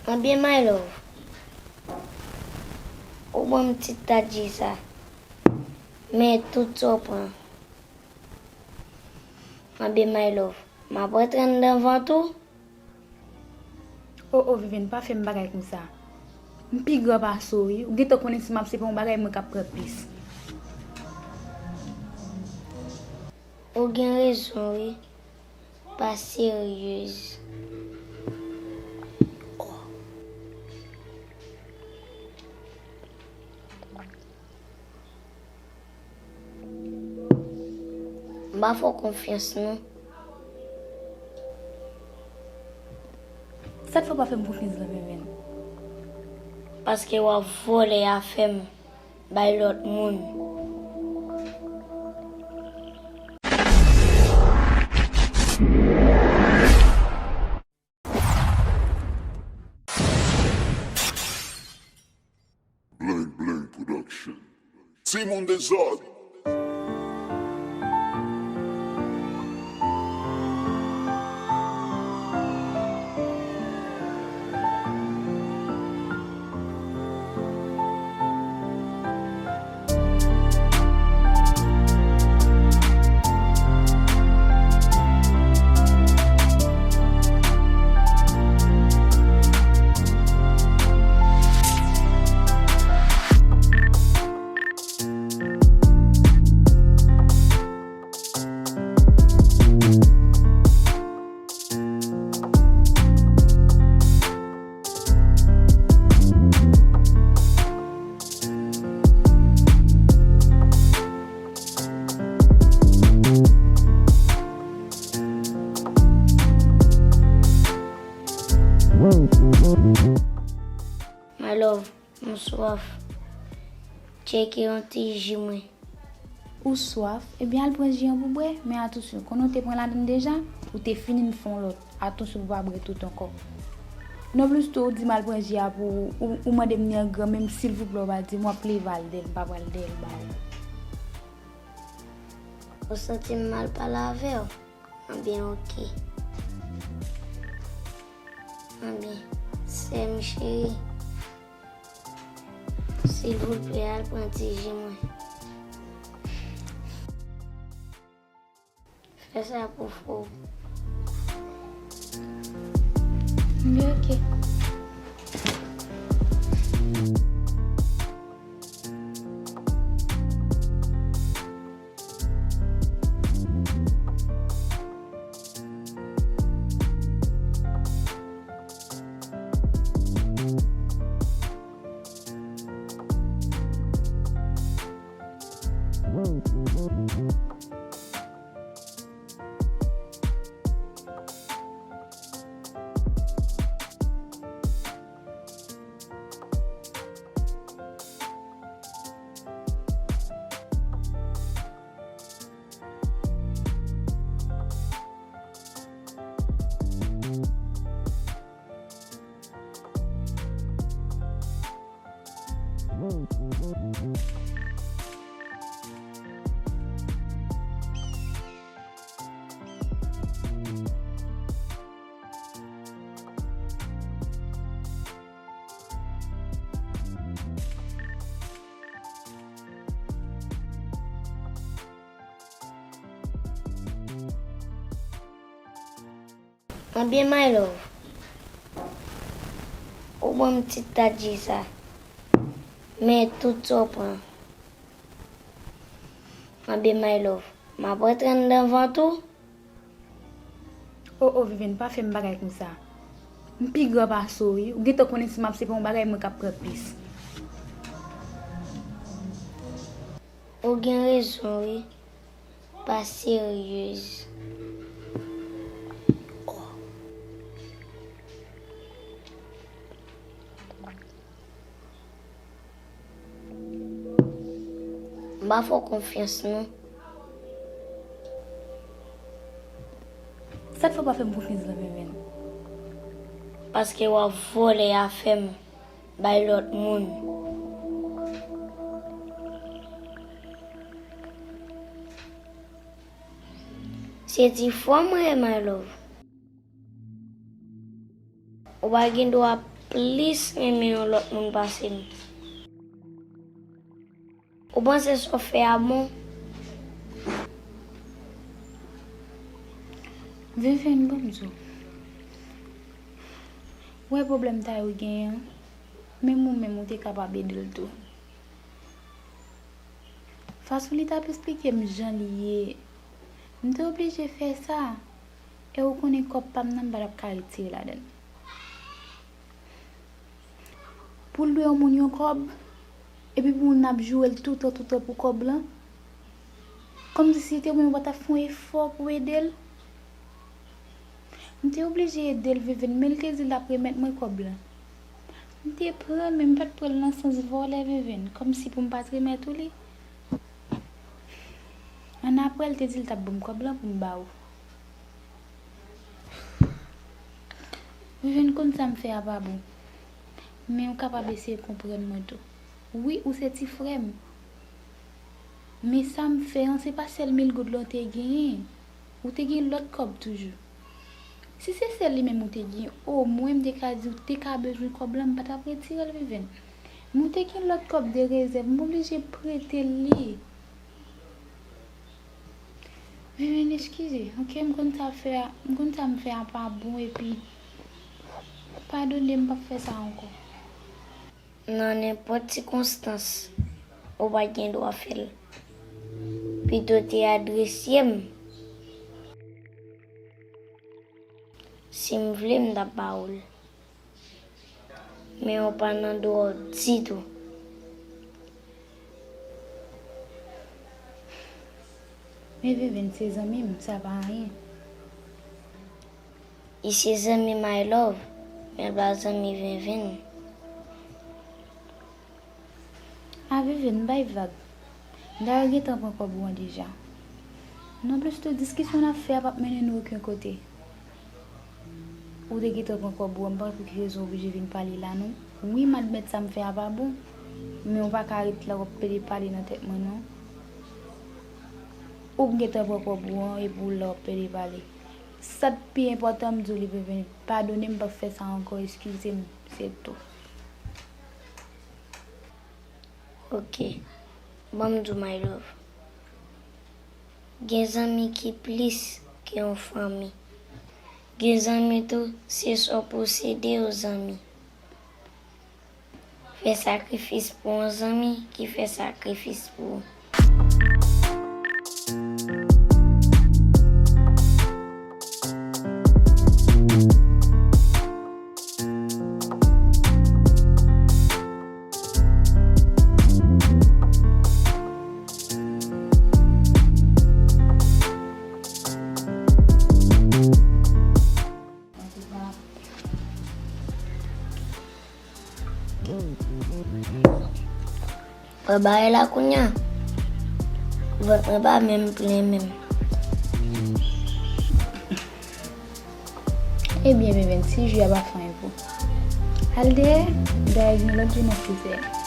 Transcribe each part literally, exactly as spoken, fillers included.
Anbyen, my love, ou ban m ti tadji sa. Men tout sa w pran. Anbyen, my love, m ap rantre anndan vant ou. O, o, Vivienne, pa fè m bagay konsa. M pi gran pase w, wi. Ou gentan konnen si m ap se pa yon bagay, mwen k ap pran plis. Ou gen rezon, wi. Pa seryez. M pa fè w konfyans, non. Sa k fè w pa fè m konfyans lan, Vivienne? Paske w ap vòlè afè m bay lòt moun. Bling Bling Production. Timoun Dezòd. My love, m swaf. Tcheke yon ti ji mwen. Ou swaf? Ebyen, al pran ji an pou bwè, men atansyon, konnen w te pran ladann deja, ou te fini, m fè yon lòt. Atansyon pou w pa bwè tout ankò. Nonplis tou, ou di m al pran ji a pou ou, ou, ou mande m ni an gran, men m, silvouplè, w pa di m, w ap leve al dèyè l, m pa pral dèyè l ba ou. Ou santi m mal pale avè w? Anbyen, oke. Anbyen, sè m cheri, silvouplè, al pran ti ji mwen. Fè sa pou frè w. Anbyen, oke. Anbyen, my love, ou ban m ti tadji sa. Men tout sa w pran. Anbyen, my love, m ap rantre anndan vant ou. O, o, Vivienne, pa fè m bagay konsa. M pi gran pase w, wi. Ou gentan konnen si m ap se pa yon bagay, mwen k ap pran plis. Ou gen rezon, wi. Pa seryez. M pa fè w konfyans, non. Sa k fè w pa fè m konfyans lan, Vivienne? Paske w ap vòlè afè m bay lòt moun. Se ti fwa mwen ye, my love. Ou pa gen dwa ap plis renmen yon lòt moun pase m. Ou panse sa w fè a bon? Vivèn, ban m di w. Ou wè pwoblèm Tayo genyen an? Menm ou menm, ou te kapab ede l tou. Fason li t ap esplike m jan li ye, m te oblije fè sa. E ou konnen kòb pa m nan, m pa t ap ka retire ladan l. Pou l dwe yon moun yon kòb, epi pou moun ap joure l toutan, toutan pou kòb lan. Kòmsi si se te mwen, ou pa t ap fè yon efò pou ede l. M te oblije ede l, Vivèn, men l te di l t ap remèt mwen kòb lan. M te pran l, men m pa t pran l nan sans vòlè, Vivèn, kòmsi pou m pa t remèt ou li. Annapre, l te di l t ap ban m kòb lan pou m ba ou. Vivèn, konn sa m fè a pa bon. Men ou kapab eseye konprann mwen tou. Wi, ou se ti frè m. Men sa m fè an, se pa sèl mil goud la w te genyen. Ou te gen lòt kòb toujou. Si se sèl li menm ou te gen, omwen m te ka di w te ka bezwen kòb lan, m pa t ap retire l, Vivèn. Men ou te gen lòt kòb de rezèv, m oblije prete l li. Vivèn, eskize, oke, m konn sa fè a, m konn sa m fè a pa bon, epi padone m, m p ap fè sa ankò. Nan nenpòt sikonstans, ou pa t gen dwa fè l. Pito te adrese m. Si m vle, m t ap ba ou l. Men ou pa nan dwa w ditou. Men Vivèn se zanmi m, sa pa anyen. Li se zanmi My Love, men l pa zanmi Vivèn. A Vivèn, bay vag. M ta gentan pran kòb ou an deja. Nonplis tou, diskisyon n ap fè a p ap mennen nou okenn kote. Ou te gentan pran kòb ou an, m pa konn pou ki rezon w oblije vin pale la non. Wi, m admèt sa m fè a pa bon, men w pa ka ret la w ap pede pale nan tèt mwen non. Ou gentan pran kòb ou an epi w la w ap pede pale. Sa k pi enpòtan m di w li Vivèn, padone m, m p ap fè sa ankò, eskize m, se tou. Oke, ban m di w My Love. Gen zanmi ki plis ke yon fanmi. Gen zanmi tou, se sa w posede yo zanmi. Fè sakrifis pou yon zanmi ki fè sakrifis pou ou. Wè bagay la kounye a. Vant mwen pa menm plen menm. Ebyen, Vivèn, si ji a pa fè anyen pou ou, al dèyè, dayè gen lòt jou nan frizè a.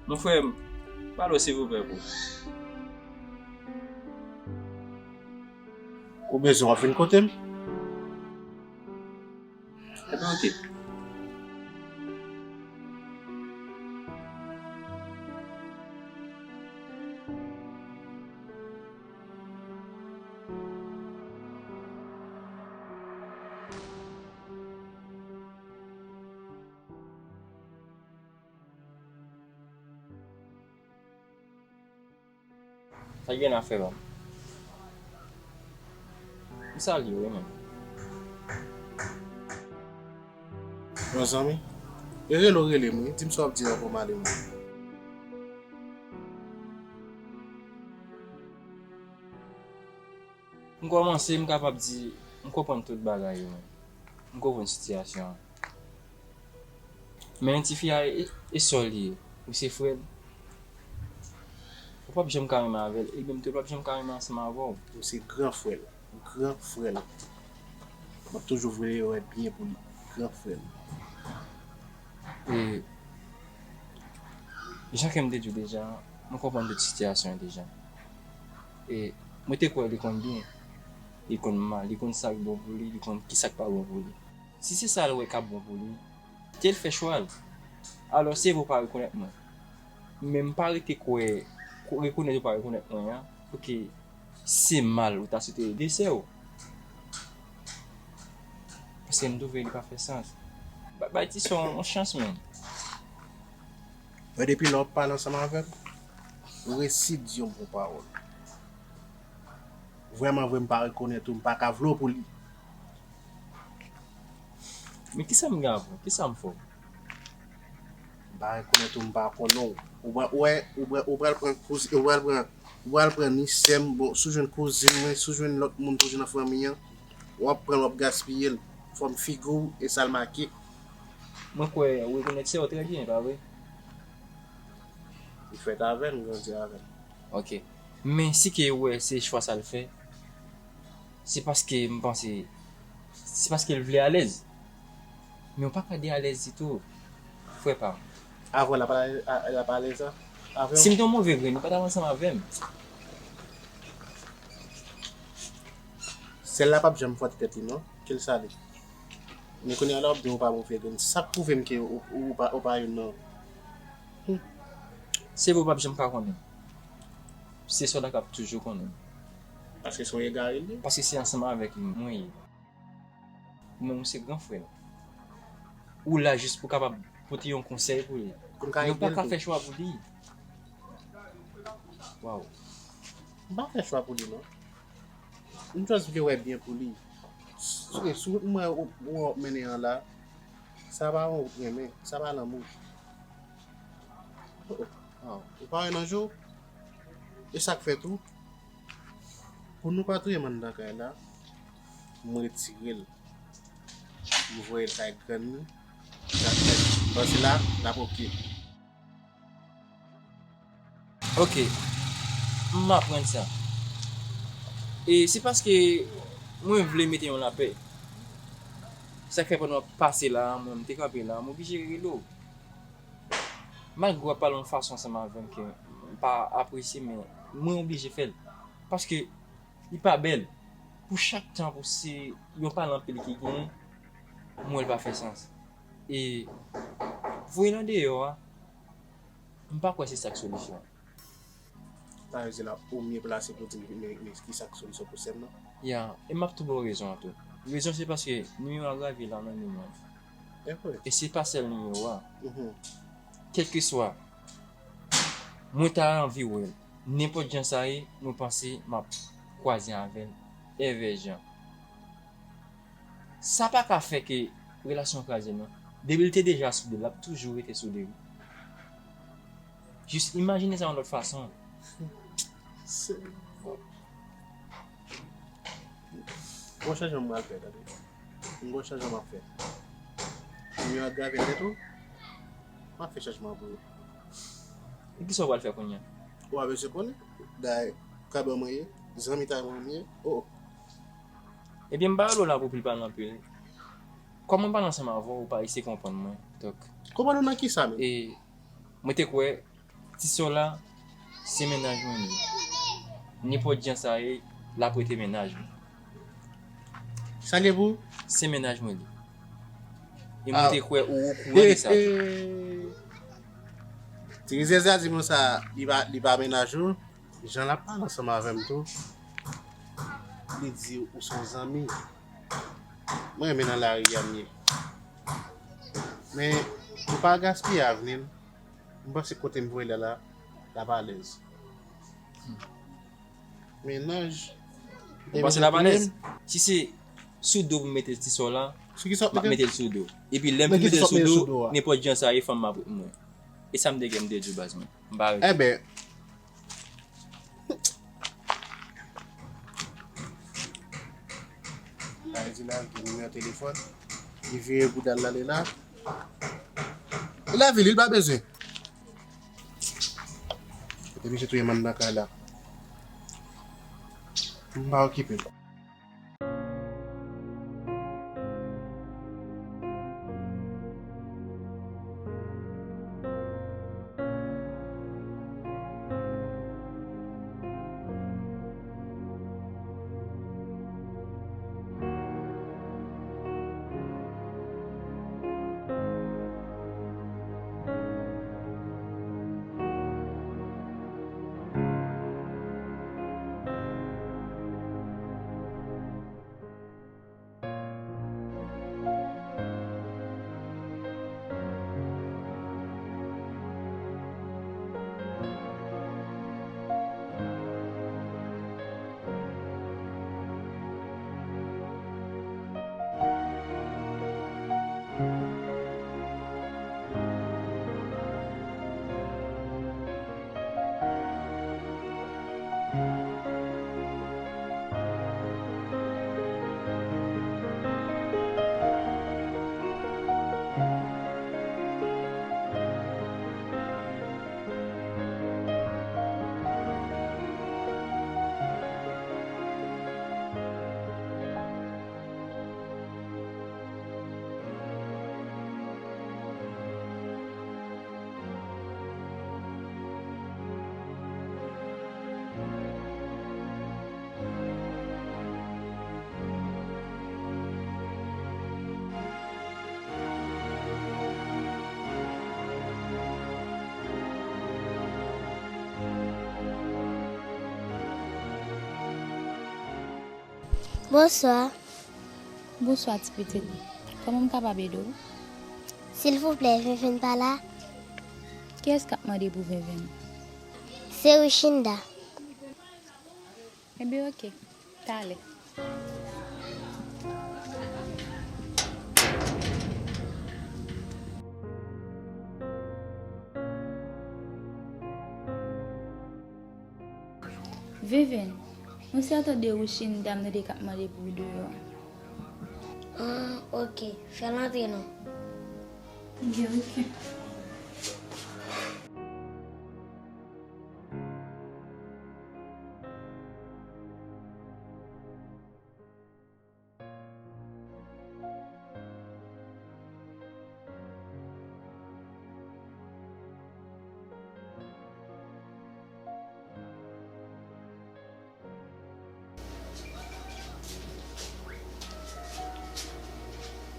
Mon frè m, pale w silvouplè pou. Ou bezwen w ap vin kote m? Ebyen, oke. Sa gen afè, bab. M salye w, wi, man. Yon zanmi? E rele w rele m, wi. Di m sa w ap di an pou m ale, man. M kòmanse, m kapab di, m konprann tout bagay yo, man. M konprann sitiyasyon an. Men tifi a, e, e sè w li ye. Ou se frè l. Ou p ap janm ka renmen avè l, e menm tou l p ap janm ka renmen ansanm avè w. M se gran frè l. Gran frè l. M ap toujou vle wè byen pou li. Gran frè l. E, jan ke m te di w deja, mwen konprann tout sitiyasyon an deja. E, mwen te kwè li konn byen. Li konn mal, li konn sa k bon pou li, li konn ki sa k pa bon pou li. Si se sa l wè k ap bon pou li, kite l fè chwa l. Alò, se vre w pa rekonèt mwen. Men m pa rete kwè, ko-, rekonèt ou pa rekonèt mwen an, pou ki se mal ou ta swete de sè w. Paske m twouve li pa fè sans. Ba-, bay ti sè w yon chans, menm. Wè, depi lè w ap pale ansanm avè m, ou resi di yon bon pawòl. Vrèman vre, m pa rekonèt ou, m pa ka vle w pou li. Men kisa m gen avè w? Kisa m fè w? M pa rekonèt ou, m pa konnen w. Ou pral, ou wè, ou pral, ou pral pran kouzen, ou pral pran, ou pral pran ni sè m, bon, si w jwenn kouzin mwen, si w jwenn lòt moun toujou nan fanmi an, w ap pran l, w ap gaspiye l. Fòm figi w, e sa l make. Mwen kwè ou rekonèt sè w trè byen, pa vre? Ou fèt avè l, m grandi avè l. Ok. Men si ke ou wè se chwa sa l fè, se paske m panse, se paske l vle alèz. Men ou pa ka de alèz ditou, frè pa m. Avè w l ap alèz, a, l ap alèz a, avè w? Si m te yon move grenn, ou pa t ap ansanm avè m. Sè l la p ap janm fòti tèt li non, ke l sale. Men kounye a la w ap di m ou pa move grenn. Sa k pwouve m ke ou, ou, ou pa, ou pa youn nan. Se vre w p ap janm ka konnen. Se sòl la k ap toujou konnen. Paske se yon egare l ye? Paske se ansanm avèk li mwen ye. Ou menm ou se gran frè l. Ou la jis pou kapab pote yon konsèy pou li. Men ou pa ka fè chwa pou li. Waw. M pa fè chwa pou li non. M just vle wè byen pou li. Si, si wout mwen ou, ou ap mennen an la, sa pa yon wout renmen, sa pa lanmou. Oh, oh. Ah, ou pa wè nan je w? E sa k fè tou, pou nou pa touye m anndan kay la, m retire l. M voye l kay grann li. M panse la, l ap oke. Ok, m aprann sa. E se paske mwen vle mete yon lapè. Sa k fè pandan w ap pase la, mwen m te kanpe la, m oblije rele w. Malgre w ap pale yon fason ansanm avè m ke m pa apresye, men mwen oblije fè l. Paske li pa bèl. Pou chak tan, pou se yon pale anpil ki genyen, m wè l pa fè sans. E voye l andeyò a, m pa kwè se sa k solisyon an. Sa vle di la, ou mye plase pou di m men, men ki sa k solisyon pou sè m nan? Ya, e m ap tou ba w rezon an tou. Rezon se paske nimewo a grave la nan men mwen. E se pa sèl nimewo a. Kèlkeswa, mwen ta anvi wè l. Nenpòt jan sa ye, mwen panse m ap kwaze avè l. Evè jan. Sa pa ka fè ke relasyon an kraze non. Depi l te deja soude, l ap toujou rete soude wi. Jis imajine sa yon lòt fason. Se, bon. Gon chanjman m pral fè, tande. Gon chanjman m ap fè. Pou yo agrave nèt ou, m ap fè chanjman pou yo. E kisa w pral fè kounye a? Ou pa bezwen konnen. Dayè, kaban mwen ye, zanmitay mwen m ye. Oh, oh. Ebyen, m pa rele w la pou pil pale anpil. Kòm mwen pale ansanm avè w, ou pa eseye konprann mwen. Donk, konprann ou nan kisa menm? E mwen te kwè ti sè w la, se mennaj mwen li. Nenpòt jan sa ye, l ap rete mennaj mwen. Sa l ye pou ou? Se mennaj mwen li. E mwen te kwè ou okouran de sa tou. Ti Rizèz la di m sa, li pa, li pa mennaj ou. Jan l ap pale ansanm avè m tou, li di ou se yon zanmi. Mwen renmen nan lari a m ye. Men, nou pa gaspiye avni l. M panse kote m voye l la, l ap alèz. Mennaj. Ou panse l ap alèz? Si se sou do pou m mete ti sò la, m ap mete l sou do. Epi lè m fin mete l sou do, nenpòt jan sa ye, fanm m ap ret mwen. E sa m te gen m te di w baz mwen. M pa rete. Enben, Maridina gen nimewo telefòn. Li vire bouda l ale la. Li lave li, li pa bezwen. Kote misye touye mann nan kay la. M pa okipe l. Bonswa. Bonswa, ti pitit. Kòman m kapab ede w? Silvouplè, Venven pa la? Kiyès k ap mande pou Venven? Se Richinda. Enben, oke. Talè. Venven, yon sèten de Richinda m tande k ap mande pou ou deyò a. Ah, oke. Fè l antre non. Gen oke.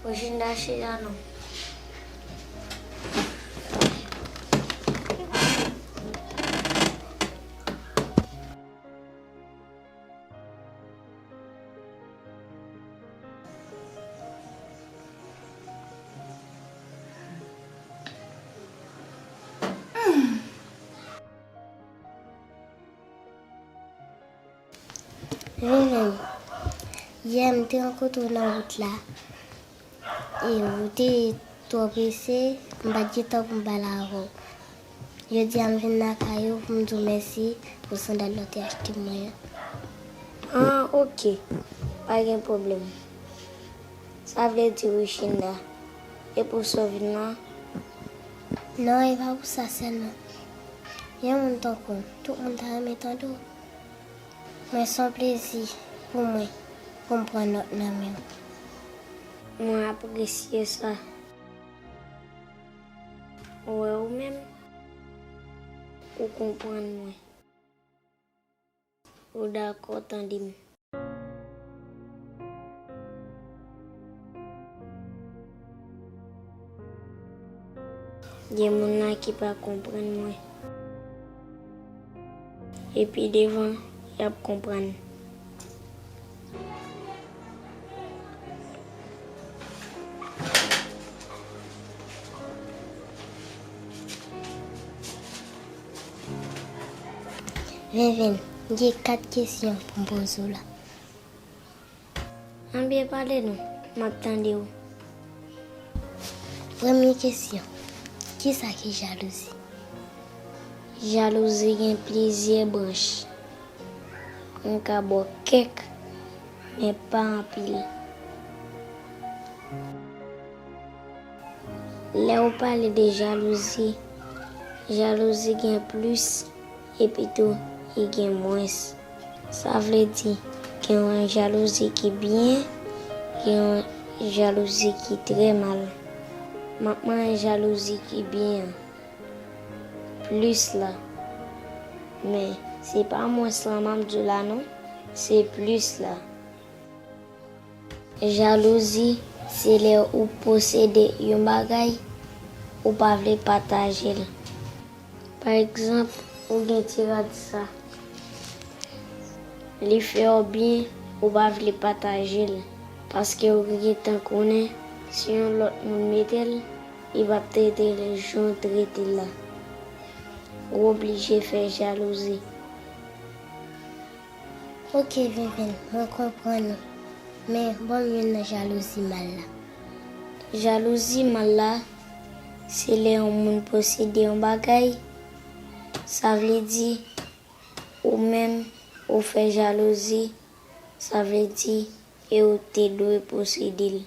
Ou jwenn Rachida non. Venven, yè m te rankontre w nan wout la. E ou te twò prese, m pa t gen tan pou m pale avè w. Jodi a m vin lakay ou pou m di w mèsi pou sandal la w te achte mwen an. Ah, oke. Pa gen pwoblèm. Sa vle di Richinda, e pou sa w vin la? Non, e pa pou sa sèlman. Yon moun tankou w, tout moun ta renmen tande w. Men se yon plezi pou mwen, pou m pran nòt nan men w. Mwen apresye sa. Ou wè ou menm, ou konprann mwen. Ou dakò tande m. Gen moun la ki pa konprann mwen. Epi devan, y ap konprann. Venven, M gen kat kesyon pou m poze w la. Ann byen pale non, m ap tande w. Premye kesyon, kisa ki jalouzi? Jalouzi gen plizyè branch. Mwen ka ba w kèk, men pa anpil. Lè w pale de jalouzi, jalouzi gen plis epi tou li gen mwens. Sa vle di, gen yon jalouzi ki byen, gen yon jalouzi ki trè mal. M ap manyen jalouzi ki byen an plis la. Men, se pa mwens lan m ap di w la non, se plis la. Jalouzi, se lè ou posede yon bagay, ou pa vle pataje l. Pa egzanp, ou gen ti rad sa. Li fè w byen, ou pa vle pataje l. Paske ou gentan konnen, si yon lòt moun mete l, li p ap trete l jan w trete l la. Ou oblije fè jalouzi. Ok, Venven, mwen konprann ou. Men, ban m youn nan jalouzi mal la. Jalouzi mal la, se lè yon moun posede yon bagay, sa vle di, ou menm, ou fè jalouzi, sa vle di, e ou te dwe posede l.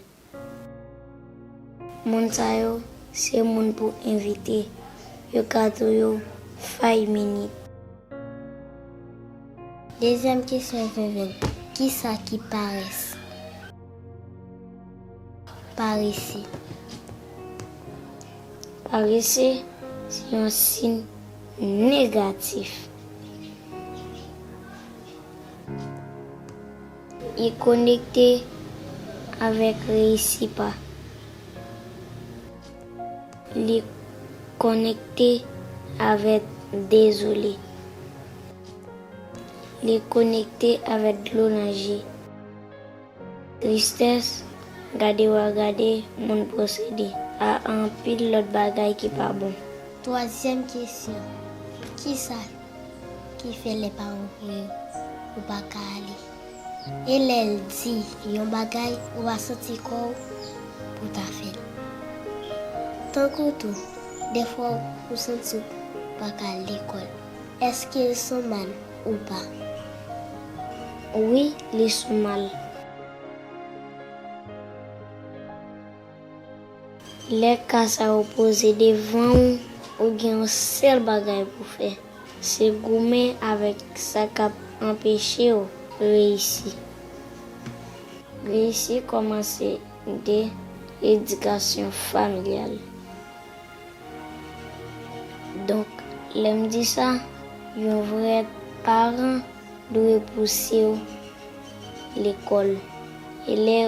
Moun sa yo, se moun pou envite. Yo ka tou yo five minutes. Dezyèm kesyon, Venven. Kisa ki parès? Parese. Parese, se yon siy negatif. Li konekte avèk reyisi pa. Li konekte avèk dezole. Li konekte avèk dlo nan je. Tristès, gade w a gade moun posede a anpil lòt bagay ki pa bon. Twazyèm kesyon, kisa ki fè lè paran w voye w, ou pa ka ale? E lè l di yon bagay, ou pa santi kò w pou w ta fè l? Tankou tou, dèfwa ou santi w pa ka al lekòl. Èske l son mal ou pa? Wi, li son mal. Lè ka sa yo poze devan w, ou gen yon sèl bagay pou fè, se goumen avèk sa k ap anpeche w reyisi. Reyisi kòmanse de ledikasyon familyal. Donk, lè m di sa, yon vrè paran dwe pouse w lekòl. E lè,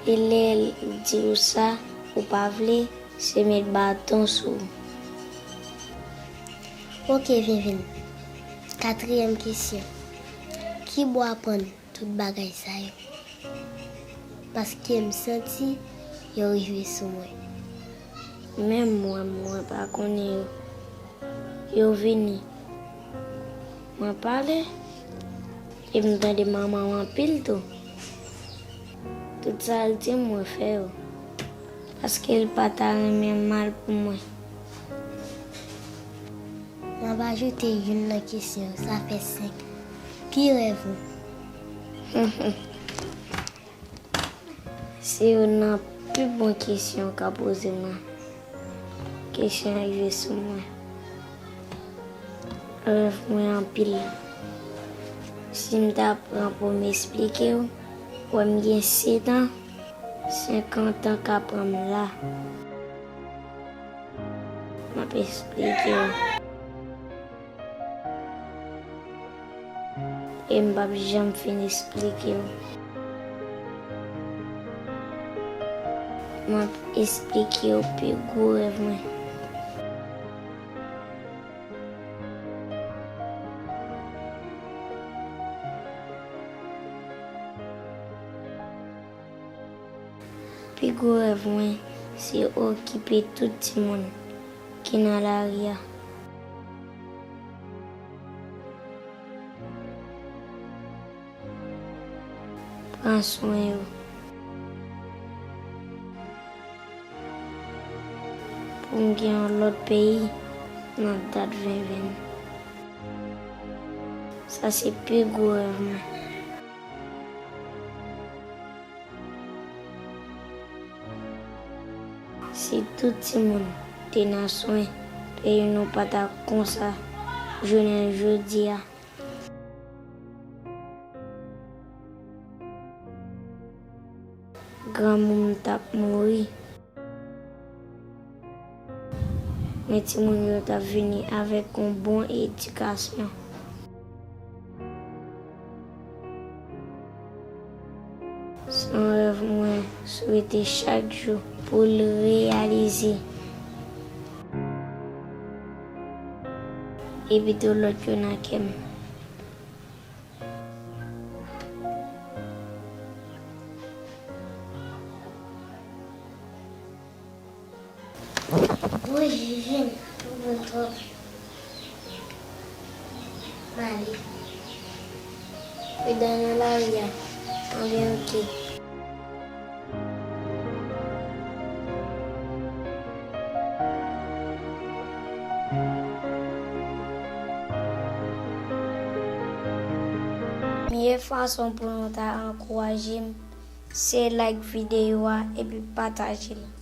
e lè l di w sa, ou pa vle, se met baton sou ou. Ok, Venven. Katriyèm kesyon. Ki bò w aprann tout bagay sa yo? Paske m santi yo rive sou mwen. Menm mwen, mwen pa konnen yo. Yo vini. Mwen pale. E m tande manman w anpil tou. Tout sa l di m, mwen fè yo. Paske l pa ta renmen mal pou mwen. M ap ajoute youn nan kesyon, sa fè senk. Ki rèv ou? Se youn nan pi bon kesyon w ka poze mwen. Kesyon rive sou mwen. Rèv mwen anpil. Si m ta pran pou m esplike w, wè m gen sèt an, senkant an ka pran m la. M ap esplike w. E m p ap janm fin esplike w. M ap esplike w pi gwo rèv mwen. Pi gwo rèv mwen, se okipe tout timoun ki nan lari a. Pran swen yo. Pou m gen yon lòt peyi nan dat ven ven. Sa se pi gwo rèv mwen. Si tout timoun te nan swen, peyi nou pa ta konsa jounen jodi a. Granmoun m t ap mouri. Men timoun yo t ap vini avèk yon bon edikasyon. Se yon rèv mwen swete chak jou pou l reyalize. Epi tou lòt yo nan kè m. Woy, Jijin, ou bon twòp. M ale. Pridan nan lari a. Anben, oke. Meyè fason pou nou ta ankouraje m, se like videyo a epi pataje l.